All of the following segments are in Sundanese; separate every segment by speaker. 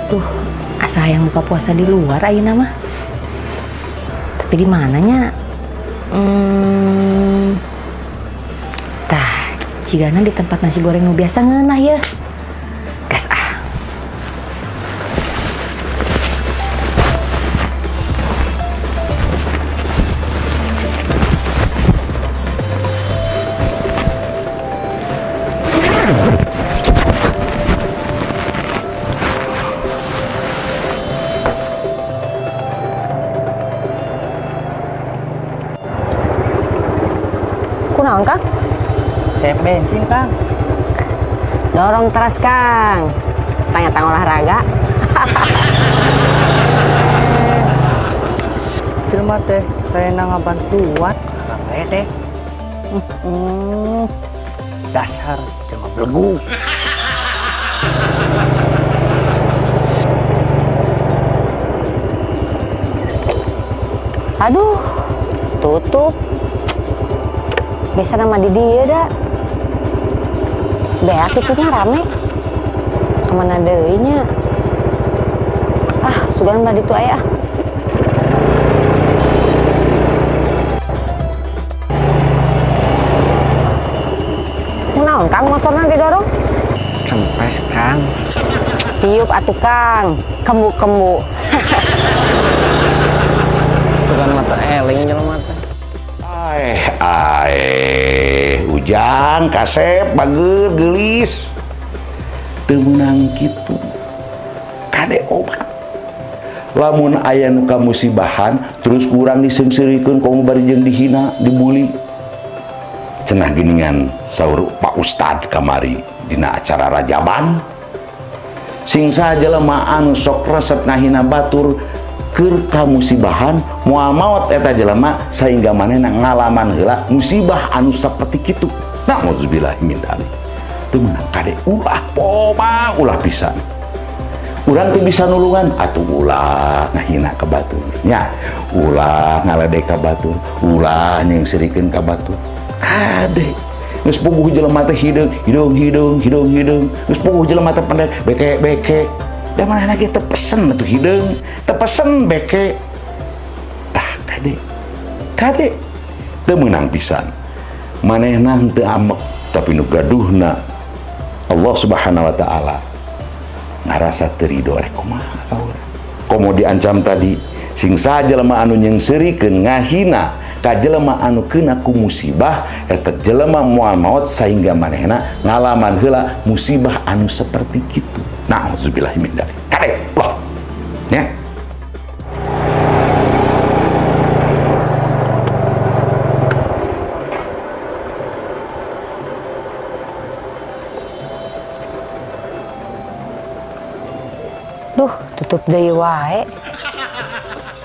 Speaker 1: Tuh, asa hayang buka puasa di luar ayeuna mah. Tapi di mananya? Tah, cigana di tempat nasi goreng nu biasa ngeunah ya. Gas ah. Kunaon, Kang?
Speaker 2: Saya bensin, Kang.
Speaker 1: Dorong terus, Kang. Tanya-tanya olahraga.
Speaker 2: Jelema teh saya ngabantuan. Kang saya teh. Dasar jelema belegu.
Speaker 1: Aduh, tutup. Bisa nama di dia dah. Beak itunya rame. Kemana deui nya? Ah, sugan mah ditu aya ah. Kunaon, Kang, motorna didorong?
Speaker 2: Kempes, Kang.
Speaker 1: Tiup atuh, Kang. Kembu-kembu.
Speaker 2: Sugan mata eling jelema teh.
Speaker 3: Aeh, aeh, Ujang, kasep, bager, gelis. Teu meunang kitu. Kade obat. Lamun aya nu kamusibahan, terus kurang diseungseurikeun komo bari jeung dihina, dibully. Cenah geuningan saur Pak Ustad kamari dina acara Rajaban. Sing saha jelema anu sok resep ngahina batur keur kamusibahan moal maot eta jelema sehingga manehna ngalaman heula musibah anu saperti kitu. Nauzubillah min dzalik. Teu meunang kade ulah poma ulah pisan. Urang teu bisa nulungan atuh ulah ngahina ka batur nya, ulah ngaledek ka batur, ulah nyeungseurikeun ka batur. Kade geus puguh jelema teh hideung hideung hideung hideung hideung, geus puguh jelema teh pendek beke beke. Da manehna ge teu pesen atuh hideung, teu pesen beke. Tah kade. Kade teu meunang pisan. Manehna henteu amek tapi nu gaduhna Allah Subhanahu wa taala ngarasa teu rido rek kumaha ka urang. Komo diancam tadi sing saha jelema anu nyeungseurikeun ngahina ka jelema anu keuna ku musibah eta jelema moal maot sehingga manehna ngalaman heula musibah anu seperti kitu. Nauzubillah min dzalik. Kade ulah. Nya.
Speaker 1: Duh, tutup deui wae.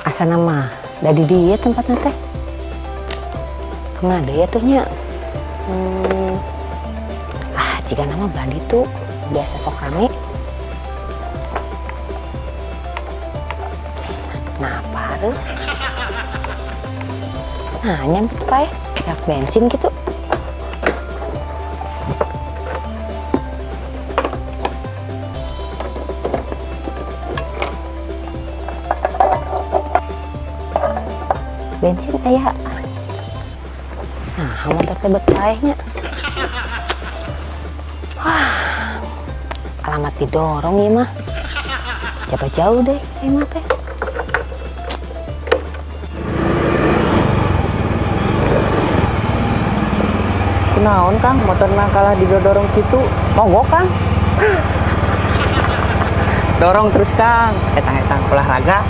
Speaker 1: Asana mah da di dieu tempatna teh. Kemana deui atuh nya? Ah, jigana mah belah ditu, biasa sok rame. Kenapa harus? Nah, nyampe tuh pae, yak bensin gitu. Bensin aya. Nah, motor teh bet paehnya. Wah, alamat didorong ieu mah. Coba jauh deh ieu mah teh.
Speaker 2: Kunaon, Kang, motorna kalah didorong kitu?
Speaker 1: Mogok, Kang.
Speaker 2: Dorong terus, Kang. Etang-etang olahraga.